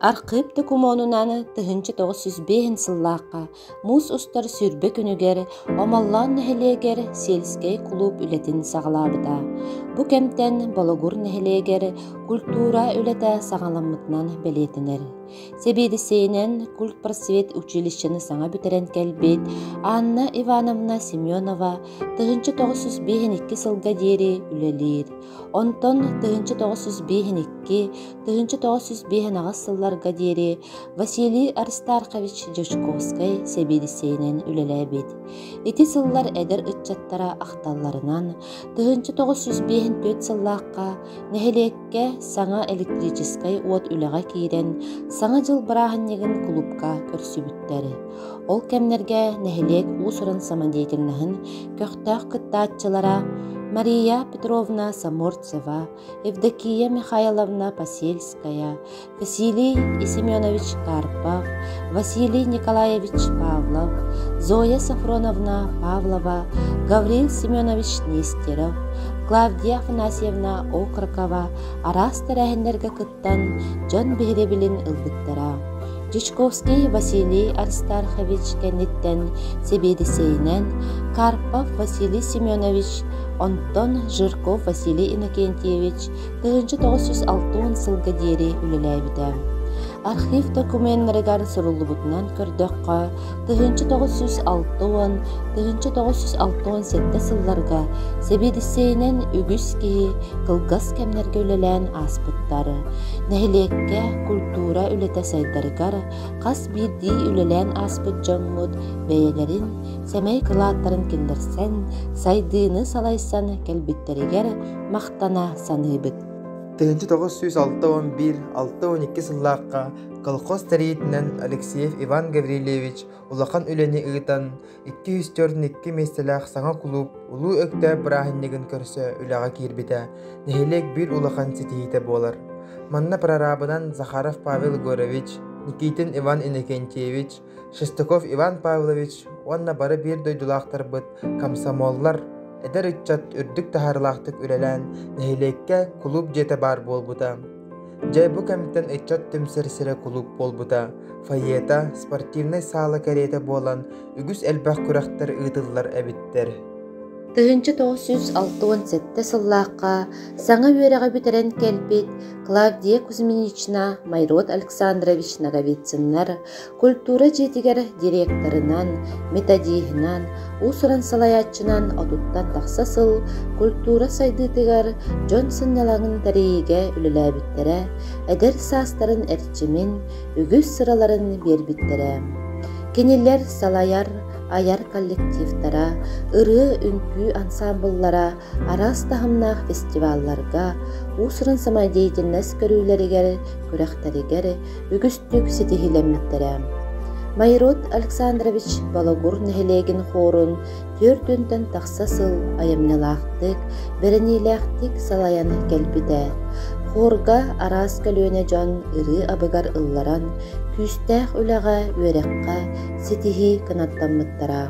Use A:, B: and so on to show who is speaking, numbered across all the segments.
A: Архыып докумуонунан 1905 сыллаахха муус устар 20 күнүгэр Омоллоон нэһилиэгэр сельскэй кулууп үлэтин саҕалаабыта. Бу кэмтэн Бологур нэһилиэгэр культура үлэтэ саҕаламмытынан бэлиэтэнэр. Сэбиэдиссэйинэн культпросвет училищены саҥа бүтэрэн кэлбит Анна Ивановна Семенова 1952 сылга диэри үлэлиир. Онтон 1952 1958 сылларга диэри Василий Аристархович Дьячковскай сэбиэдиссэйинэн үлэлээбит. Ити сыллар эдэр ыччаттара ахталларынан, 1954 сыллаахха нэһилиэккэ саҥа электрическэй уот үлэҕэ киирэн, Саҥа дьыл бырааһынньыгын кулуупка көрсүбүттэр. Ол кэмнэргэ нэһилиэк уус-уран самодеятельноһын көхтөөх кыттааччылара Мария Петровна Саморцева, Евдокия Михайловна Посельская, Василий Семенович Карпов, Василий Николаевич Павлов, Зоя Сафроновна Павлова, Гаврил Семенович Нестеров, Клавдия Афанасьевна Окрокова араас тэрээһиннэргэ кыттан дьон биһирэбилин ылбыттара. Дьячковский Василий Аристархович кэнниттэн сэбиэдиссэйинэн Карпов Василий Семенович, онтон Жирков Василий Иннокентьевич 1960 сылга диэри үлэлээбитэ. Архив докуменнарыгар суруллубутунан көрдөххө, 1960-1967 сылларга сэбиэдиссэйинэн үгүс киһи кылгас кэмнэргэ үлэлээн ааспыттар. Нэһилиэккэ культура үлэтэ сайдарыгар хас биирдии үлэлээн ааспыт дьоммут бэйэлэрин сэмэй кылааттарын киллэрсэн, сайдыыны салайсан кэлбиттэригэр махтана саныыбыт.
B: 1961-62 сыллаахха колхоз тэрийиитинэн Алексеев Иван Гаврильевич улахан үлэни ыытан, 242 миэстэлээх саҥа кулууп Улуу Өктөөп бырааһынньыгын көрсө үлэҕэ киирбитэ, нэһилиэк биир улахан ситиһиитэ буолар. Манна прорабынан Захаров Павел Егорович, Никитин Иван Иннокентьевич, Шестаков Иван Павлович уонна бары биир дойдулаахтарбыт комсомоллар, эдэр ыччат үрдүк таһаарыылаахтык үлэлээн, нэһилиэккэ кулууп дьиэтэ баар буолбута. Дьэ, бу кэмтэн ыччат түмсэр сирэ кулууп буолбута, фойета, спортивнай саала кэриэтэ буолан, үгүс элбэх күрэхтэр ыытыллар эбиттэр.
A: 1967 сыллаахха саҥа үөрэҕи бүтэрэн кэлбит Клавдия Кузьминична Майрод Александрович Ноговицыннар культура дьиэтигэр директорынан, методиһынан, уус-уран салайааччынан отуттан тахса сыл культура сайдыытыгар дьон сынньалаҥын тэрийиигэ үлэлээбиттэрэ, эдэр саастарын эрчимин, үгүс сыраларын биэрбиттэрэ. Кинилэр салайар, айар коллективтара, ырыа-үҥкүү ансаамбыллара араас таһымнаах фестивалларга, уус-уран самодеятельность көрүүлэригэр, күрэхтэригэр үгүстүк ситиһиилэммиттэрэ. Майрод Александрович Балагур нэһилиэгин хуорун түөрт уонтан тахса сыл айымньылаахтык, бэриниилээхтик салайан кэлбитэ. Хуорга араас көлүөнэ дьон ырыы абыгар ылларан, күүстээх үлэҕэ, үөрэххэ ситиһии кынаттаммыттара.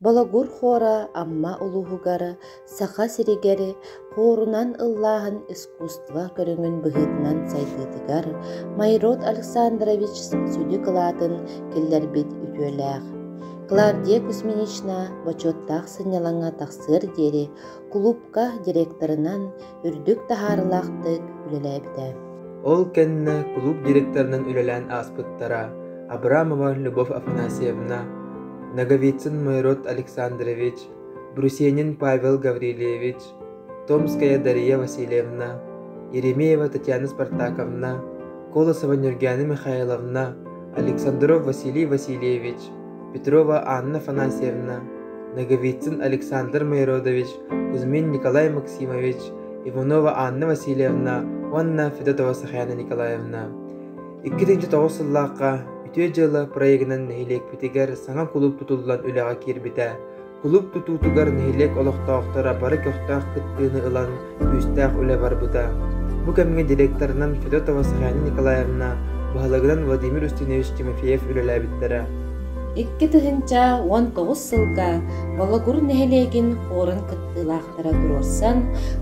A: Бологур хуора Амма улууһугар, Саха сиригэр хуорунан ыллааһын искусство көрүҥүн быһыытынан сайдыытыгар Майрод Александрович сүдү кылаатын киллэрбит үтүөлээх. Клавдия Кузьминична бочуоттаах сынньалаҥҥа тахсыар диэри кулуупка директорынан үрдүк таһаарыылаахтык үлэлээбитэ.
B: Ол кэннэ кулууп директорынан үлэлээн ааспыттара Абрамова Любовь Афанасьевна, Ноговицын Майрод Александрович, Брусенин Павел Гаврильевич, Томская Дария Васильевна, Еремеева Татьяна Спартаковна, Колосова Нюргяна Михайловна, Александров Василий Васильевич, Петрова Анна Афанасьевна, Ноговицын Александр Майродович, Кузьмин Николай Максимович, Иванова Анна Васильевна уонна Федотова Сахаяна Николаевна. 2009 сыллаахха Үтүө дьыала проегынан нэһилиэкпитигэр саҥа кулууп тутуллан үлэҕэ киирбитэ. Кулууп тутуутугар нэһилиэк олохтоохторо бары көхтөөх кыттыыны ылан, күүстээх үлэ барбыта. Бу кэмҥэ директорынан Федотова Сахаяна Николаевна, баһылыгынан Владимир Устинович Тимофеев үлэлээбиттэрэ.
A: 2019 сылга Бологур нэһилиэгин хорун кыттыылаахтара туруорсан,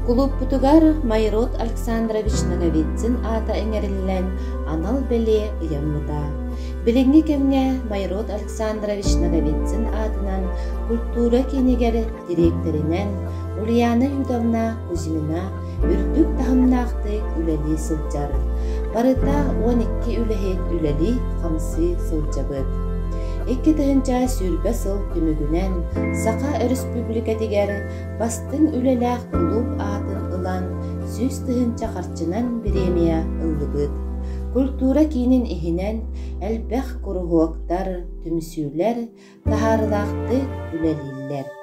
A: кулууппутугар Майрод Александрович Ноговицын аата иҥэриллэн анал бэлиэ ыйаммыта. Билиҥҥи кэмҥэ Майрод Александрович Ноговицын аатынан культура киинигэр дириэктэринэн Ульяна Юдовна Кузьмина үрдүк таһымнаахтык үлэлии сылдьар. Барыта 12 үлэһит үлэлии-хамсыы сылдьабыт. 2020 сыл түмүгүнэн Саха Өрөспүүбүлүкэтигэр бастыҥ үлэлээх кулууп аатын ылан 100 000 харчынан бириэмийэ ыллыбыт. Культура киинин иһинэн элбэх куруһуоктар, түмсүүлэр таһаарыылаахтык үлэлииллэр.